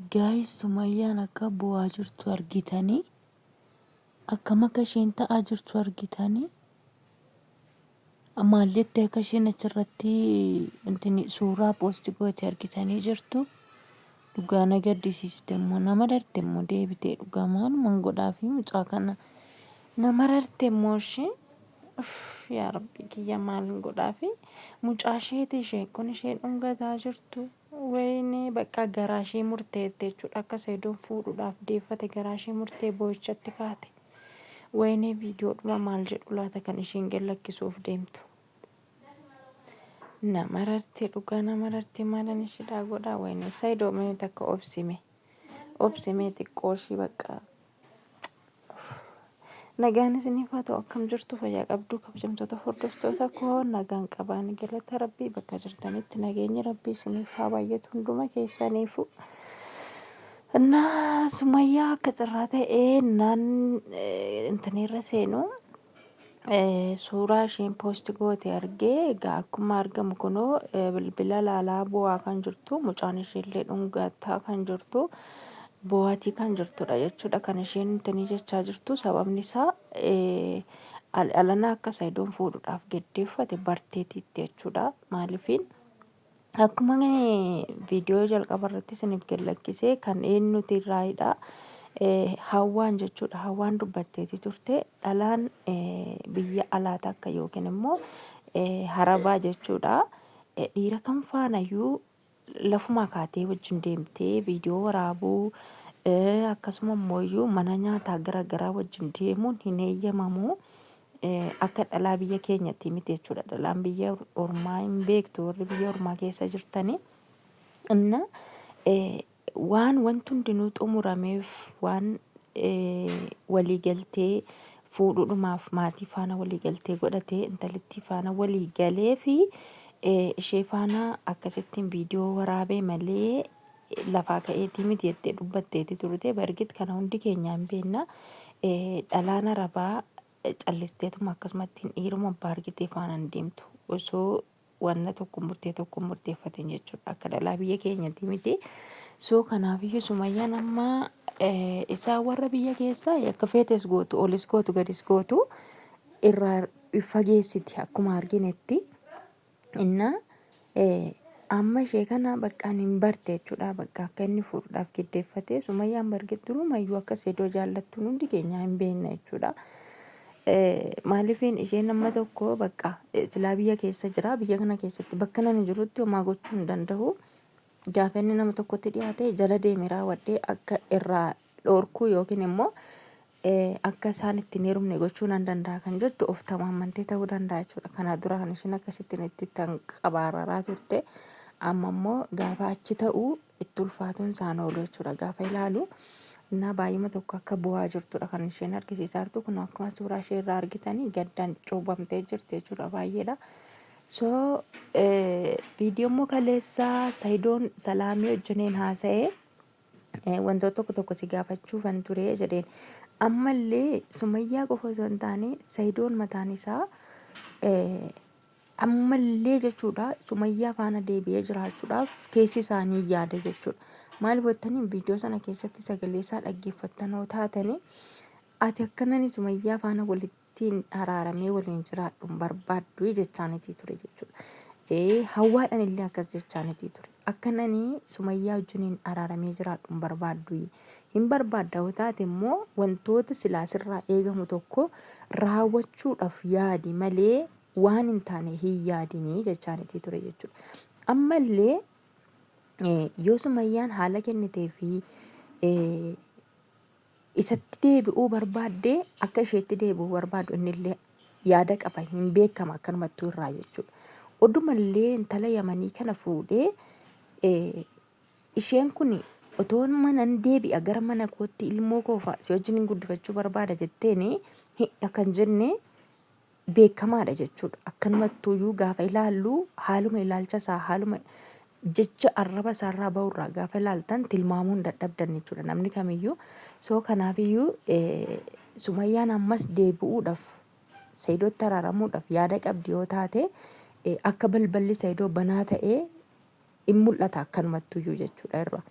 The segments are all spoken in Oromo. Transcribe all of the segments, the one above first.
Guys Sumayyaan akka bu'aa jirtu argitanii? Akkam akka isheen ta'aa jirtu argitanii? Maal jettee akka isheen achirratti intini suuraa poosti goote argitanii jirtu? Dhugaa na gaddisiiste immoo na mararte immoo deebitee dhugaa maaluman godhaafi mucaa kana na mararte immoo isheen. Uff yaa rabbi kiyya maalin godhaafi mucaa isheeti isheen kun isheen dhungataa jirtu. Wayne bakka garaa ishee murteette jechuudha. Akka Sayidoon fuudhuudhaaf deeffate garaa ishee murtee boo'ichatti kaate. Wayne viidiyoodhuma maal jedhu laata kan isheen gad lakkisuuf deemtu. Na mararte dhugaa na mararte maalan isheedhaa godhaa wayne Sayidoo mee takka obsime. Obsime xiqqoo ishii bakka. Nagaan isiniif haa ta'u akkam jirtu fayyaa qabdu kabajamtoota hordoftoota koo nagaan qabaani galata rabbii bakka jirtanitti nageenyi rabbii isiniif haa baay'atu hunduma keessaniifu. Na Sumayyaa akka carraa ta'ee naan intinirra seenu suuraa isheen poosti goote argee egaa akkuma argamu kunoo bilbila laalaa bu'aa kan jirtu mucaan isheellee dhungataa kan jirtu bu'aatii kan jirtudha jechuudha kan isheen intanii jechaa jirtu sababni isaa alana akka Sayidoon fuudhuudhaaf geddeeffate barteetiitti jechuudha maaliifiin Akkuma viidiyoo jalqaba irratti isiniif gad lakkisee kan eenyuti irraayidha. Hawwaan jechuudha. Hawwaan dubbatteeti turte. Dhalaan biyya alaa takka yookiin immoo harabaa jechuudha. Dhiira kam faanayyuu lafumaa kaatee wajjin deemtee viidiyoo waraabuu akkasuma immoo mana nyaataa garaagaraa wajjin deemuun hin eeyyamamu. Akka dhalaa biyya keenyatti miti jechuudha. Dhalaan biyya ormaa hin beektu warri biyya ormaa keessa jirtanii. Inna waan wanti hundinuu xumurameef waan waliigaltee fuudhuudhumaaf maatii faana waliigaltee godhatee intalittii faana walii galee fi ishee faana akkasittiin viidiyoo waraabee malee lafaa ka'eetii miti jettee dubbatteeti turte. Bargit kana hundi keenya hin beekna. Dhalaan arabaa callisteetuma akkasumatti hin dhiiruma abbaa argitee faana hin deemtu. Osoo wanna tokko murtee tokko murteeffatin jechuudha. Akka dhalaa biyya keenyatti miti. So kanaafiyyuu Sumayyaan amma isaa warra biyya keessaa akka feetes gootu olis gootu gadis gootu irraa fageessiti akkuma arginetti. Innaa amma ishee kana baqqaan hin barte jechuudha. Bakka akka inni fuudhuudhaaf giddeeffate Sumayyaan bargit durumayyuu akka Seedoo jaallattuun hundi keenya hin beekna jechuudha. Maaliifiin isheen amma tokko bakka silaa biyya keessa jira biyya kana keessatti bakka nani jirutti homaa gochuu hin danda'u. Gaafa inni nama tokkotti dhiyaate jala deeme raawwadhee akka irraa dhorkuu yookiin immoo akka isaan itti hin heerumne gochuu nan danda'a kan jettu of tamaammantee ta'uu danda'a jechuudha. Kana dura kan isheen akkasittiin itti tan qabaararaa turte amma immoo gaafa achi ta'u itti ulfaatuun isaan oolu jechuudha gaafa ilaalu. Innaa baay'uma tokko akka bu'aa jirtudha kan isheen argisiisaa jirtu kun akkuma suuraa ishee irraa argitanii gaddaan cuubamtee jirti jechuudha baay'eedha. So viidiyoo immoo kaleessaa Sayidoon Salaamii wajjiniin haasa'ee wantoota tokko tokko si gaafachuufan ture jedheen. Ammallee Sumayyaa qofa osoo hin taane Sayidoon mataan isaa ammallee jechuudha Sumayyaa faana deebi'ee jiraachuudhaaf keessi isaanii yaada jechuudha. Maaliif jettanii viidiyoo sana keessatti sagalee isaa dhaggeeffattan hoo taatanii ati akkanani Sumayyaa faana walitti ittiin araaramee waliin jiraadhu hin barbaaddu jechaanitii ture jechuudha. Hawwaadhaan illee akkas jechaanitii ture. Akka nani Sumayyaa wajjiniin araaramee jiraadhu hin barbaaddu. Hin barbaadda yoo taate immoo wantoota silaa sirraa eegamu tokko raawwachuudhaaf yaadi malee waan hin taane hin yaadinii jechaanitii ture jechuudha. Ammallee yoo Sumayyaan haala kennitee fi isatti deebi'uu barbaadde akka isheetti deebi'uu barbaadu innillee yaada qaba hin beekama akkanumattuu irraa jechuudha. Odumallee intala Yamanii kana fuudhee isheen kun otoo manan deebi'a gara mana kootti ilmoo koo fa'a si wajjin guddifachuu barbaada jetteeni akka hin jenne beekamaadha jechuudha. Akkanumattuuyyuu gaafa ilaallu haaluma ilaalcha isaa haaluma jecha arraba isaarraa ba'urraa gaafa ilaaltan tilmaamuu hin dadhabdan jechuudha namni kamiyyuu. So kanaafiyyuu Sumayyaan ammas deebi'uudhaaf Saidootti araaramuudhaaf yaada qabdi yoo taate akka balballi Saidoo banaa ta'ee in mul'ata akkanumattuyyuu jechuudha irra.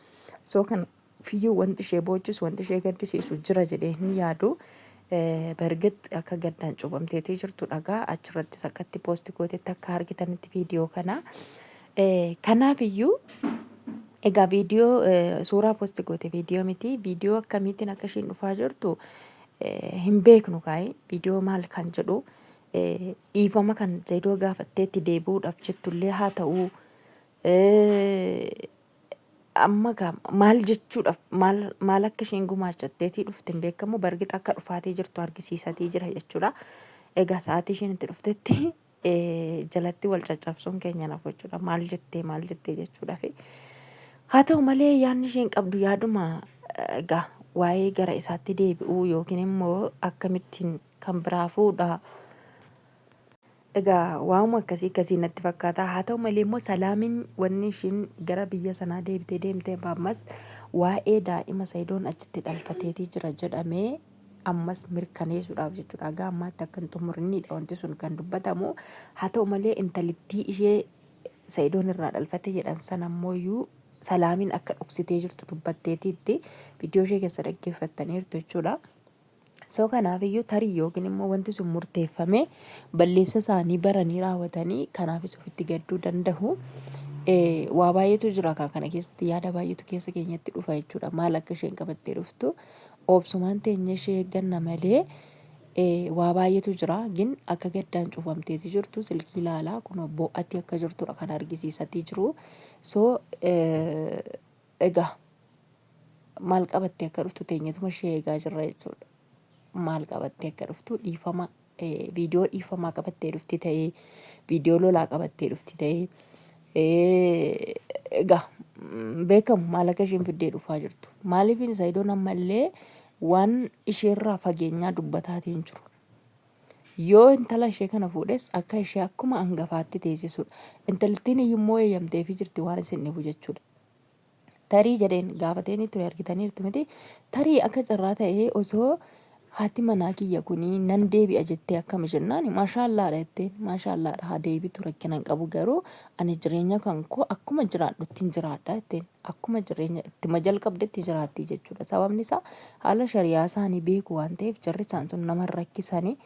So kana Kanaaf wanti ishee boochisu wanti ishee gaddisiisu jira jedhee hin yaadu. Bargit akka gaddaan cuuphamteetii jirtu dhagaa achirrattis akkatti poosti gootetti akka argitanitti viidiyoo kana. Kanaaf iyyuu egaa viidiyoo suuraa poosti goote viidiyoo miti viidiyoo akkamiitiin akka isheen dhufaa jirtu hin beeknu kaa'e viidiyoo maal kan jedhu dhiifama kan Zayidoo gaafatteetti deebi'uudhaaf jettullee haa ta'uu amma gaa maal jechuudhaaf maal maal akka isheen gumaachatteetii dhufte hin beekamu bargixa akka dhufaatii jirtu argisiisatii jira jechuudha. Egaa sa'aatii isheen itti dhuftetti jalatti wal caccabsuun keenya nafu jechuudha. Maal jettee maal jettee jechuudhaaf. Haa ta'u malee yaadni isheen qabdu yaaduma egaa waa'ee gara isaatti deebi'uu yookiin immoo akkamittiin kan biraa fuudha. Egaa waanuma akkasii akkasii natti fakkaata. Haa ta'u malee immoo Salaamiin wanni ishiin gara biyya sanaa deebitee deemteef ammas waa'ee daa'ima Sayidoon achitti dhalfateetii jira jedhamee ammas mirkaneessuudhaaf jechuudha. Haga ammaatti akka hin xumuriniidha wanti sun kan dubbatamu. Haa ta'u malee intalittii ishee Sayidoon irraa dhalfate jedhan sana ammoo Salaamiin akka dhoksitee jirtu dubbatteetiitti viidiyoo ishee keessa dhaggeeffattaniirtu jechuudha. So kanaafiyyuu tarii yookiin immoo wanti sun murteeffamee balleessa isaanii baranii raawwatanii kanaafis ofitti gadduu danda'u. Waa baay'eetu jira kaa kana keessatti yaada baay'eetu keessa keenyatti dhufa jechuudha. Maal akka isheen qabattee dhuftu obsumaan teenya ishee eegganna malee waa baay'eetu jira. Gin akka gaddaan cuufamteeti jirtu silkii ilaalaa kun boo'atii akka jirtudha kan argisiisatii jiru. So egaa maal qabattee akka dhuftu teenyetuma ishee eegaa jirra jechuudha. Maal qabattee akka dhuftu dhiifama viidiyoo dhiifamaa qabattee dhufti ta'ee viidiyoo lolaa qabattee dhufti ta'ee egaa beekamu maal akka isheen fiddee dhufaa jirtu. Maaliif Sayidoon ammallee waan isheerraa fageenyaa dubbataatiin jiru. Yoo intala ishee kana fuudhes akka ishee akkuma hangafaatti teessisudha. Intalittiin iyyummoo eeyyamteefii jirti waan isin dhibu jechuudha. Tarii jedheen gaafateenii ture argitaniirtu miti. Tarii akka carraa ta'ee osoo haati manaa kiyya kuni nan deebi'a jettee akkami jennaan maashaallaadha jetteen maashaallaadha haa deebitu rakkina hin qabu garuu ani jireenya kan koo akkuma jiraadhutti hin jiraadha jetteen akkuma jireenya ittima jalqabdetti jiraatti jechuudha. Sababni isaa haala shari'aa isaanii beeku waan ta'eef jarri isaan sun nama hin rakkisanii.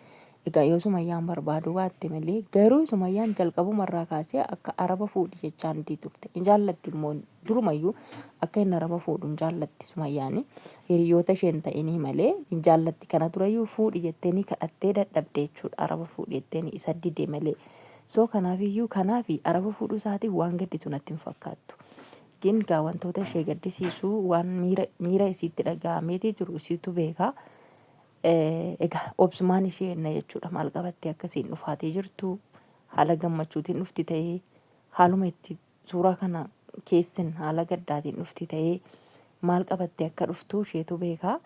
Egaa yoo Sumayyaan barbaaduu baatte malee garuu Sumayyaan jalqabumarraa kaasee akka araba fuudhi jechaanitii turte. Hin jaallatti immoo durumayyuu akka inni araba fuudhu hin jaallatti Sumayyaani. Hiriyoota ishee hin ta'inii malee hin jaallatti. Kana durayyuu fuudhi jetteeni kadhattee dadhabde jechuudha. Araba fuudhi jetteeni isa dide malee. So kanaafiyyuu kanaafi araba fuudhuu isaatiif waan gadditu natti hin fakkaattu. Gin gaa wantoota ishee gaddisiisu waan miira miira isiitti dhaga'ameetii jiru isiitu beeka. Egaa obsumaan ishee enna jechuudha. Maal qabattee akkasiin dhufaatee jirtu haala gammachuutiin dhufti ta'ee haaluma itti suuraa kana keessin haala gaddaatiin dhufti ta'ee maal qabattee akka dhuftu isheetu beekaa.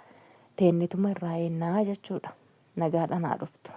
Teennetuma irraa eennaa jechuudha. Nagaadhaan haa dhuftu.